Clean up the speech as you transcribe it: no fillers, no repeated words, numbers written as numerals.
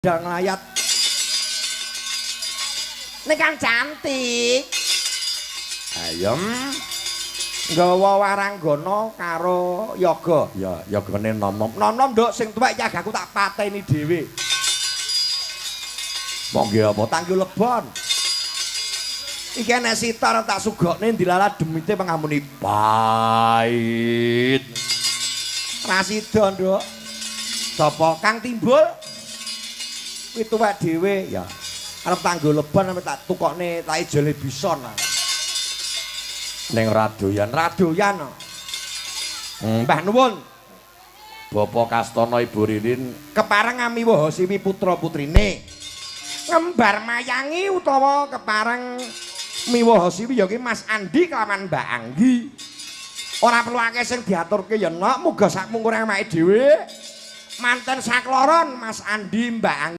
Budal nglayat. Nek kang cantik. Ayem. Nggawa waranggana karo yoga. Ya, yogane nom-nom. Nom-nom, Nduk, sing tuwek ya aku tak pateni dhewe. Monggo apa tanggo lebon. Iki enek sitar tak sugokne dilala demite pengamuni pait. Rasida, Nduk. Sapa Kang Timbul? Kuwi tuwek dhewe ya. Arep tanggo lebon sampe tak tukokne tak ijole bison. Ning radoyan, radoyan. Mbah nuwun. Bapak Kastono, Ibu Ririn kepareng amiwaha siwi putra putrine. Ngembar mayangi utawa kepareng miwaha siwi ya ki Mas Andi kelawan Mbak Anggi. Ora perlu akeh sing diaturke ya nok, muga sak mungkur awake dhewe. Manten sakloron Mas Andi Mbak Anggi.